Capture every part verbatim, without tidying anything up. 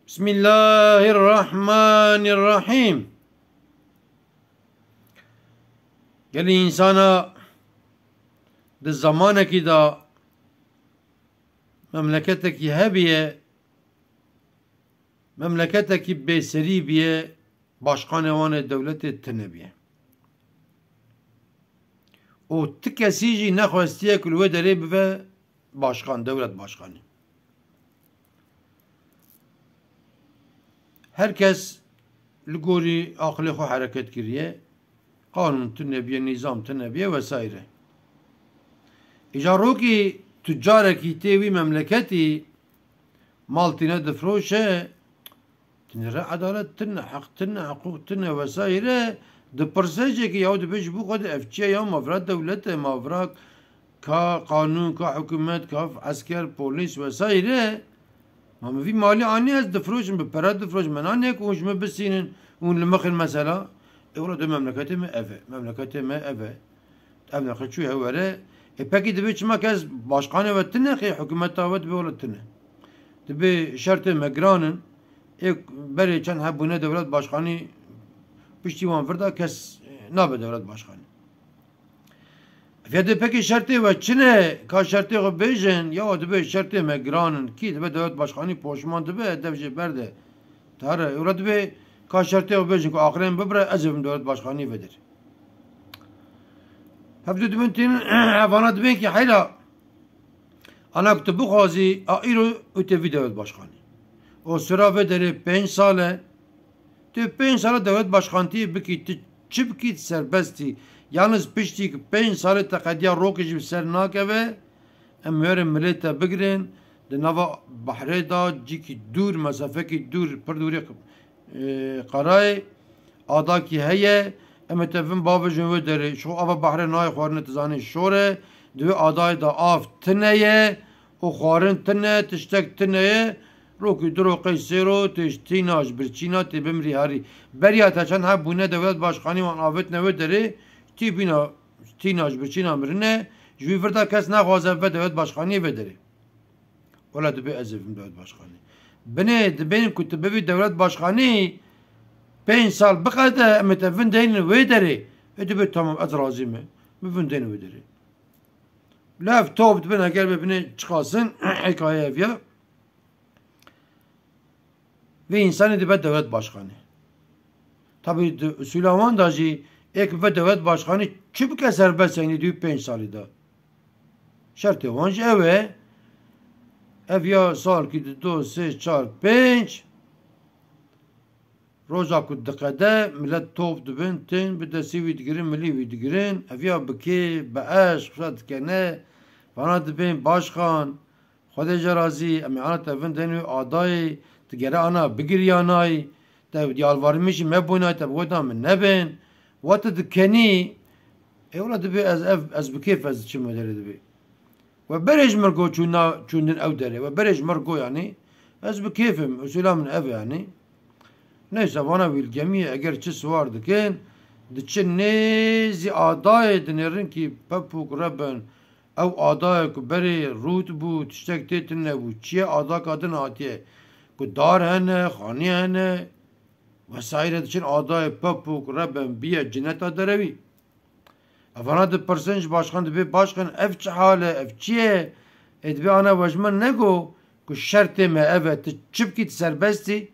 Bismillahirrahmanirrahim. Gelî însana di zamanekî de memleketekî hebiye, memleketekî bêserî biye, başqanê wan ê dewletê tune biye. Û ti kesî jî nexwestiye ku li wê derê bibe başqan, dewlet başqanî. Her kes li gorî aqilê xwe hereket kiriye. Qanûn tune biye, nîzam tune biye vesaire. Îca rokî tucarekî tê wî memleketî mal tîne difroşe, tîne re edalet tine, heq tine, hiqûq tine vesaire, dipirse jî ki yaw dibê ji bo xwe de ev çi ye ya, ma vira dewlet e, ma vira ka qanûn, ka hikûmet, ka esker, polîs vesaire. Ma min vî malî anî ez difroşim, bi pere difroşim, min anîye ku hûn ji min bisînin, hûn li min xin mesela. E wila dê memleketê me ev e, memleketê me ev e. Ev neqe çû hewere. E pekî dibê çima kes başqanê we tine, xê hikûmeta we dibê wila tine. Dibê şertê me giran in. Ê berê çend heb bûne dewlet başqanî, piştî wan vir de kes nabe dewlet başqanî. Ev ya dê pekî şertê we çi ne? Ka şertê xwe bêjin, ya dibê şertê me giran in. Kî dibe dewlet başqanî poşman dibe, dev jê berde. Tare, ewra dibê ka şertê xwe bêjin ku aqilên bibire, ez ê bim dewlet başqanî vedir. Hevdû dibin tînin, evana dibên ki heyra. Ana ku tu bixwazî, a îro û tê vî dewlet başqanî. O sira vê derê pênc sal e, tu pênc sala dewlet başqantiyê bikî, tu çi bikî, tu serbest î. Yalnız piştî ki pênc salê te qediya rokê jî bi ser nakeve, em wêrin milê te bigirin, di nava behrê de cîkî dûr, mesafekî dûr, pir dûrê, e, qerayê, adakî heye, em ê te vin bavêjin wê derê. Ji xwe ava behrê nayê xwarinê, tu zanî şor e, di wê adayê de av tine ye û xwarin tine, tiştek tine ye. Rokî du ro qey sê ro tê ji tîna, ji birçîna tê bimrî herî. Beriya te çend heb bûne dewlet başqanî wan avêtine wê derê, tî bîna tîna ji birçîna mirine, ji wî vir de kes naxwaze ve dewlet başqaniyê vê derê. Wela dibê ez ê bim dewlet başqanî. Binê dibên ku tu bibî dewlet başqanî, pênc sal biqede, em ê te vindeynin wê derê. Ê dibê tamam, ez razî me. Min vindeynin wê derê. Lê ev top dibin, eger bê binê çiqasin, hikaye ev ya. Vê însanê dibe dewlet başqanî. Tabî di usûla wan de jî ê ku bibe dewlet başqanî çi bike serbest, yanî di wî pênc salî de. Şertê wan jî ew e. Ev ya salkî di do, sê, çar, pênc. Roja ku diqede, milet top dibin, tên bi destê wî digirin, milî wî digirin. Ev ya bi kêf, bi eşq, wisa dikene. Vana dibên başqan. Xwedê jê razî, em ê ana te vindên wê adayê, tu gere ana bigiriyanay, te yalvarmîşî me bûnay, te bi wê da min nebên, we tu dikenî, ê wela dibê ez ev, ez bi kêf ez diçim wê derê dibê. We berê ji mir got çûna, çûndin ew derê, we berê ji mir got yanî, ez bi kêf im, usûla min ev e yanî. Neyse, vana wî li gemiyê eger çi siwar dikin, diçin nêzî adayê dinêrin kî pepûk rebin, Ew adayê ku berê rût bû, tiştek tê tune bû. Çi ye adaka din hatiye? Ku dar hene, xanî hene, vesaire diçin adayê pepûk, reben biye cineta derewî. Evana dipirsin ji başqan, dibê başqan ev çi hal e, ev çi ye? Ê dibê ana we ji min nego ku şertê me ev e, tu çi bikî tu serbest î.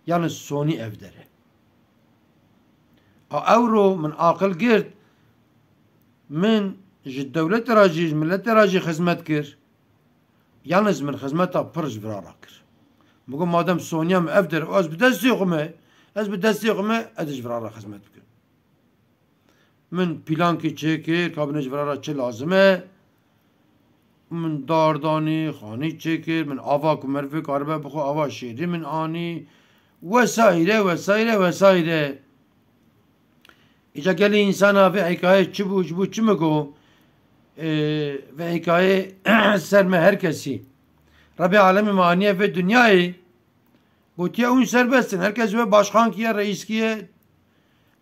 Yalnız sonî ev der e. A ewro min aqil girt, min ji dewletê re jî, ji miletê re jî xizmet kir. Yalnız min xizmeta pir ji vira re kir. Min got, madem soniya min ev der, ez bi destê xwe me, ez bi destê xwe me, ez ji vira re xizmet bikim. Min pîlankê çêkir, ka bine ji vira re çi lazim e. Min dar danî, xanî çêkir, min ava ku merivê karibe bixwe, ava şêrî min anî. Wesaîre, wesaîre, wesaîre. Îca gelî însana vê hîkayê çi bû, ji bo çi min got, e, vê hîkayê ser me her kesî. Rebê alemê me aniye vê dinyayê. Gotiye, hûn serbest in. Her kes wê başxan kiye, reîs kiye.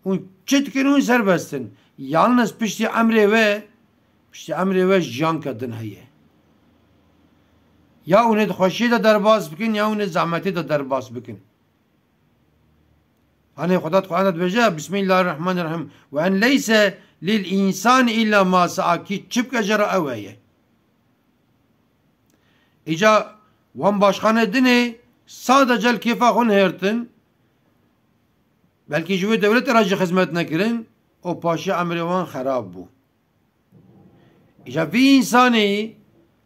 Hûn çi dikin, hûn serbest in. Yalnız piştî emrê we, piştî emrê we jiyanke din heye. Ya hûn ê di xweşiyê de derbas bikin, ya hûn ê zehmetê de derbas bikin. Hanê Xweda di Qur'an de dibêje, Bismillahirrahmanirrahim. Ve en leyse lil insani illa ma sa'a, kî çi bike jê re ew heye. Îca wan başxanê dinê sadece li kêfa xwe nihêrtin, belkî ji wê dewletê re jî xizmet nekirin, û paşiya emrê wan xerab bû. Îca vî însanî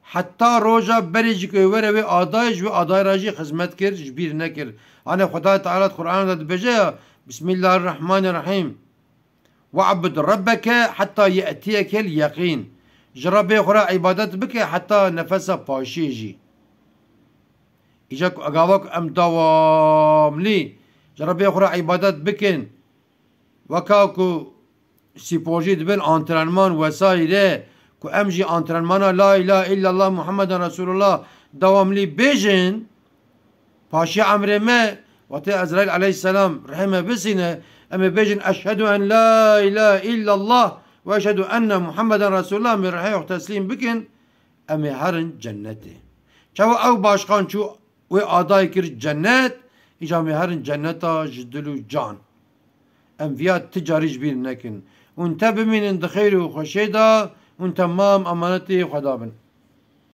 heta roja berê jî ku were wê adayê, ji wê adayê re jî xizmet kir, ji bîr nekir. Hanê Xwedayê Teala di Qur'anê de dibêje ya, Bismillahirrahmanirrahim. We'bud rabbeke heta ye'tiyekel yeqîn. Ji Rebbê xwe re îbadet bike heta nefesa paşiyê jî. Îca ku gava ku em dawamlî ji Rebbê xwe re îbadet bikin, weka ku spor jî dibin antrenman wesaîre, ku em jî antrenmana La ilahe illallah Muhammeden Resulullah dawamlî bêjin, paşiya emrê me, wextê Ezraîl aleyhisselam rihê me bisîne, em ê bêjin, Eşhedü en la ilahe illallah ve eşhedü enne Muhammeden Resulullah, em ê rihê xwe teslîm bikin, em ê herin cennetê. Çawa ew başkan çû wê adayê kir cennet, îca em ê herin cenneta ji dil û can. Em viya ti carî ji bîr nekin. Hûn te bimînin di xêr û xweşê de, hûn temam emanetê Xweda bin.